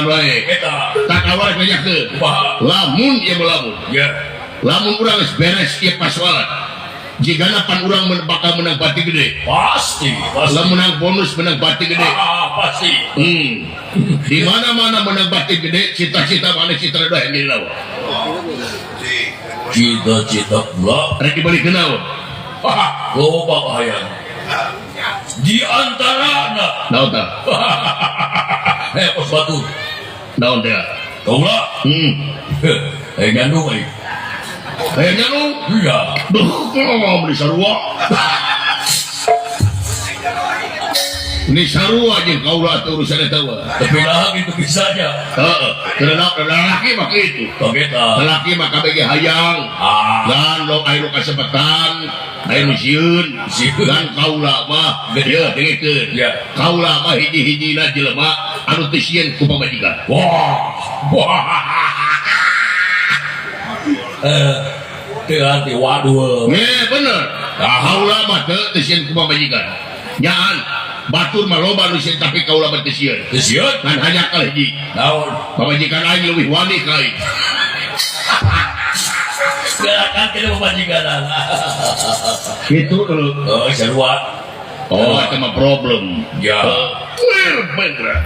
Wae. Eta. Tak awal banyak. Kumaha? Lamun ieu mah lamun. Ya. Lamun urang geus beres ieu pasualan. Jigana pan urang bakal menang pati gede. Pasti, pasti. Lamun menang bonus menang pati gede. Ah, pasti. Di mana-mana menang pati gede, cita-cita mana citra doa yang jadi lawan. Cita-cita pula. Rek dibeli naon? Wah, loba hayang. Di antara Naon tah? Eh, pos batu. Naon teh? Kaula. Eh, ngandung euy. Hayang nyandung? Iya. Duh, oh, beli sarua. Ini sarua jeung kaula atuh urusan eta mah. Tapi lah gitu bisanya. Heeh, karena lelaki mah kitu. Bageta. Lelaki mah kabeh ge hayang. Ah. Dan lo aya nu kasempatan, aya nu sieun. Sieun. Dan kaula mah Gede. ieu dengekeun. Ya. Kaula mah hiji-hijina jelema anu teu sieun ku pamajikan. Wah. Wah. Teu arti waduh. Nge, bener. Ah. Kaula mah teu sieun ku pamajikan. Nyaan batur mah loba nu sieun tapi kaula mah teu sieun. Teu sieun? Ngan hanya kalah hiji. Naon? Pamajikan aing leuwih wani ka aing. Gerakan tidak pamajikan. Gitu dulu. Oh, sarua. Oh, itu mah problem. Ya. Wih, bener.